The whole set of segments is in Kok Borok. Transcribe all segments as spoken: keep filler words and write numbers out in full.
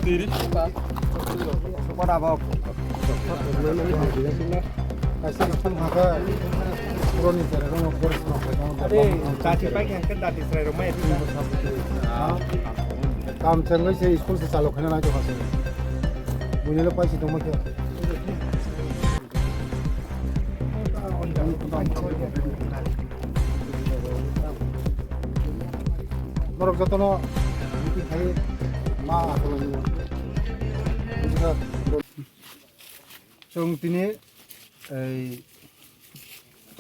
Tiri. Kaisa rokong haka puroni jera rokno boris rok. Ade, dati pai khe dati srai rok mai. Kam chengwi se school se chalo khana nai to hase. Buini lo paisi tongma khe. Norok jotono meeting khai ma akoloni. Chwng tini ei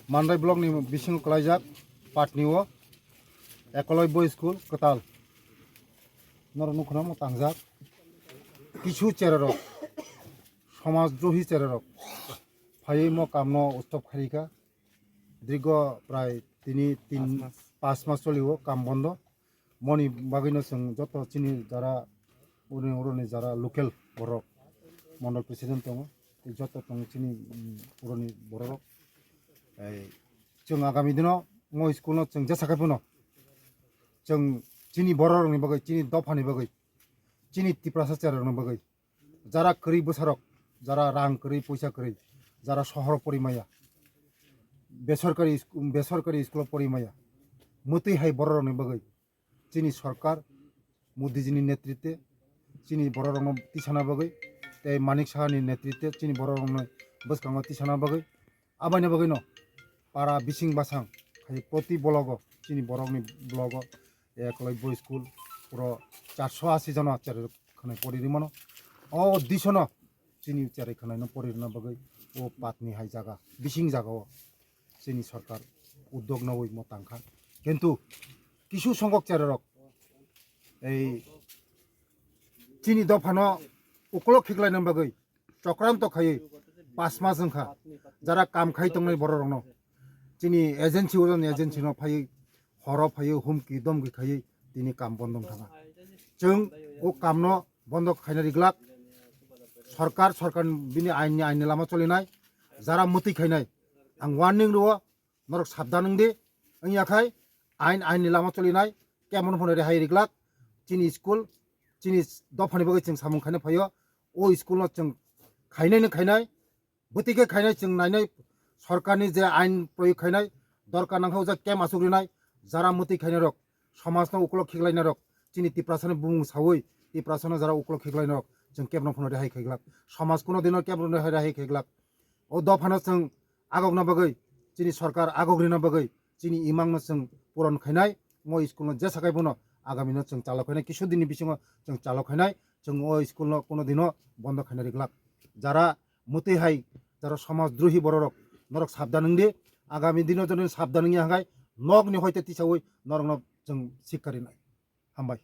Mandai block ni bisingo kwlaijak Patni o Ekoloi Boys School kwtal. Norok nukhuno mo tangjak. Kisu chererok, somaj drohi chererok phaiwi mo kamno stop khairika. Dirgo prai tini tin, pas mas choli o kam bondo. Moni bagwino chwng joto chini jara uni, uroni jara local borok, mondol president tongo, tei joto tongo chini, mm, uroni bororok. Ei, chwng agami dino mo school no chwng jesa khai phano chwng chini bororokni bagwi, chini dophani bagwi, chini Tiprasa cherarokni bagwi, jara kwrwi bwsarok, jara rang kwrwi, poisa kwrwi, jara sohoro pori maya, besorkari sku-, besorkari school o pori maya, mwtwi hai bororokni bagwi chini sorkar, Modiji ni netritwe chini bororokno tisana bagwi, tei Manik Saha ni netritwe chini bororokno bwskango tisana bagwi, abaini bagwino para bising basang khai proti blogo, chini borokni blogo Ekoloi Boys School puro charso asi jona chererok khwnai pori rwmano. O disono chini chererok khwnaino pori rwna bagwi o Patni hai jaga, bising jagao chini sorkar uddog nawi mo tangkha. Kintu kisu songkok chererok ei chini dophano ukolok khiklaina bagwi chokranto khaiwi pas mas wngkha, jara kam khai tongnai bororokno chini agency, ujani agency no phaiwi horo phaiwi humki domki khaiwi tini kam bondo wngthangkha. Chwng o kamno bondo khaina riglak. Sorkar, sorkar bini ain ni, ain ni lama cholinai, jara mwtwi khainai. Ang warning rwo, norok sabdan wng di, wngya khai ain, ain ni lama cholinai, kemon phano rehai riglak, chini school, chini dophani bagwi chwng samung khaina phaio, o school no chwng khainai no khainai, bwtwi khe khainai chwng nainai, sorkarni je ain proyog khainai, dorkar nangkha o jaga camp asuk rinai, jara mwtwi khainai rok, somajno ukolok khiklainai rok, chini Tiprasani bumung sawi, Tiprasano jara ukolok khiklainai rok, chwng kebno phano rehai khaiglak, somaj kuno dino kebno rehai, rehai khaiglak. O dophano chwng agokna bagwi, chini sorkar agok rina bagwi, chini imangno chwng puron khainai, mo school no jesa khai bono agami no chwng chalo khainai, kisu dinni bisingo chwng chalo khainai, chwng o school no kuno dino bondo khaina riglak. Jara mwtwi hai, jara somaj drohi bororok, norok sabdan wng di, agami dino joni sabdan wngya hwnkhe nokni hoite tisawi norokno chwng sikka rinai. Hambai.